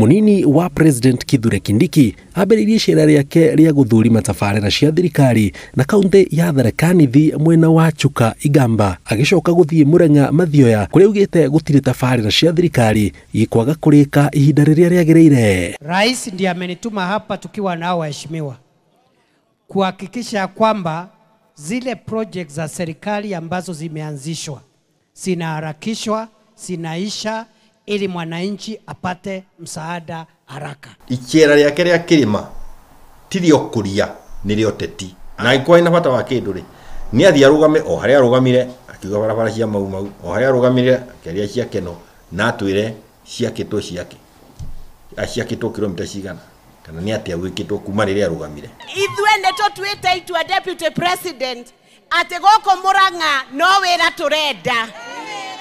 Munini wa President Kithure Kindiki ambĩrĩirie icera rĩake rĩa gũthurima tabarĩra cia thirikari na kaunti ya Tharaka Nithi mwena wa Chuka Igamba, agĩcoka gũthiĩ Murang'a Mathioya kũrĩa augĩte gũtirĩ tabarĩra cia thirikari ikwaga kũrĩka ihinda rĩrĩa rĩagĩrĩire. Rais ndiye amenituma hapa tukiwa nao waheshimiwa kuhakikisha kwamba zile projects za serikali ambazo zimeanzishwa zinaharakishwa, zinaisha ili mwananchi apate msaada haraka. Icera rĩake rĩa kĩrĩma ti rĩa ũkũria, nĩ rĩa ũteti. Na angĩkorwo ena bata wa kĩndũ rĩ, nĩ athiĩ arũgame o harĩa arũgamire akiuga barabara cia Mau Mau, o harĩa arũgamire akĩaria cia Keno, na atwĩre ciakĩtwo ciake, ciakĩtwo kilomita cigana, kana nĩ atĩa gwĩkĩtwo kuma rĩrĩa arũgamire. Ithuĩ nĩ tũtuĩte itua Deputy President atĩ gũkũ Murang'a no wĩra tũrenda.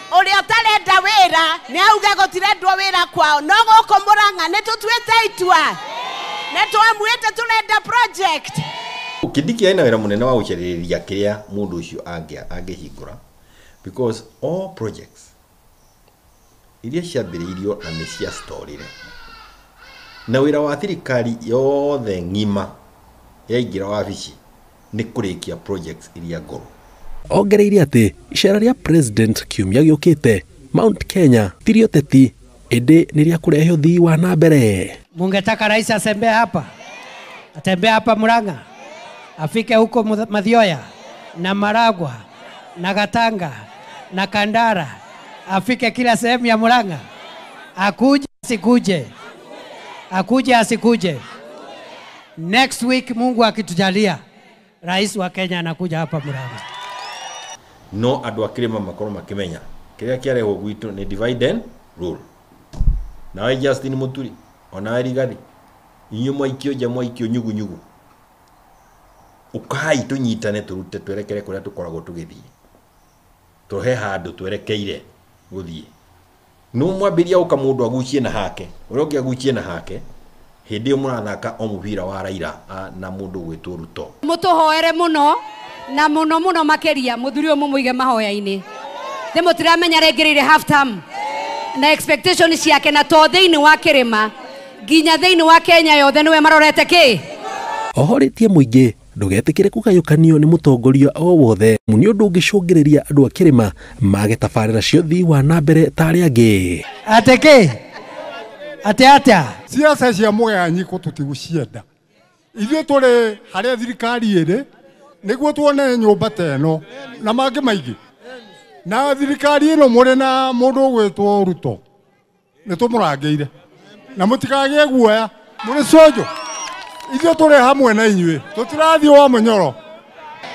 Ũrĩa ũtarenda wĩra nĩ auge gũtirendwo wĩra kwao, no gũkũ Murang'a nĩ tũtuĩte itua, nĩ twamuĩte tũrenda project. Kindiki ena wĩra mũnene wa gũcerĩrĩria kĩrĩa mũndũ ũcio angĩhingũra, because all projects iria ciambĩrĩirio na nĩ ciastorire, na wĩra wa thirikari yothe ng'ima yaingĩra wabici nĩ kũrĩkia projects iria ngũrũ. Ongereire atĩ icera rĩa President kiumia gĩũkĩte Mount Kenya ti rĩa ũteti ĩndĩ nĩ rĩa kũrehe ũthii wa na mbere. Mungetaka rais asembee hapa, atembee hapa Murang'a, afike huko Mathioya na Maragwa na Gatanga na Kandara, afike kila sehemu ya Murang'a, akuje asikuje, akuje asikuje. Next week Mungu akitujalia, rais wa Kenya anakuja hapa Murang'a. No andũ a kĩrĩma makorwo makĩmenya kĩrĩa kĩarehwo gwitũ nĩ divide and rule. Nawe Justin Muturi, onawe Rigathi, inyuĩ mwaikio nja, mwaikio nyugunyugu, ũkai tũnyitane tũrute twerekere kũrĩa tũkoragwo tũgĩthiĩ, tũhe handũ twerekeire gũthiĩ. No mwambĩrĩria gũka mũndũ agucie na hake, ũrĩa ũngĩ agucie na hake, hĩndĩ ĩyo mũrathaka o mũbira wa Raila na mũndũ ũgwĩtwo Ruto. Mũtũhoere mũno na mũno mũno makĩria mũthuri ũyũ mũmũige mahoya-inĩ. Nĩ mũtiramenya rĩngĩrĩire half term na expectation ciake, na to thĩinĩ wa kĩrĩma nginya thĩinĩ wa Kenya yothe nĩwe marorete kĩ. Ohorĩtie mũingĩ ndũgetĩkĩre kũgayũkanio nĩ mũtongoria o wothe, nĩ ũndũ ũngĩcũngĩrĩria andũ a kĩrĩma mage tabarĩra cia ũthii wa na mbere ta arĩa angĩ. Atĩ kĩ? Atĩ atĩa? Siasa cia mũgayanyiko tũtigũcienda. Ithuĩ tũrĩ harĩa thirikari ĩrĩ nĩguo tuone nyũmba ta ĩno na mangĩ maingĩ. Na thirikari ĩno mũrĩ na mũndũ ũgwĩtwo Ruto nĩ tũmũrangĩire, na mũtikagĩe guoya, mũrĩ cionjo. Ithuĩ tũrĩ hamwe na inyuĩ, tũtirathiĩ wa mũnyoro.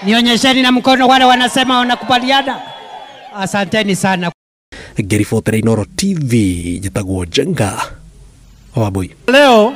Nionyesheni na mkono wale wanasema wanakubaliana. Asanteni sana. Ngĩribotera Inooro TV, njĩtagwo Njenga Wambui. Leo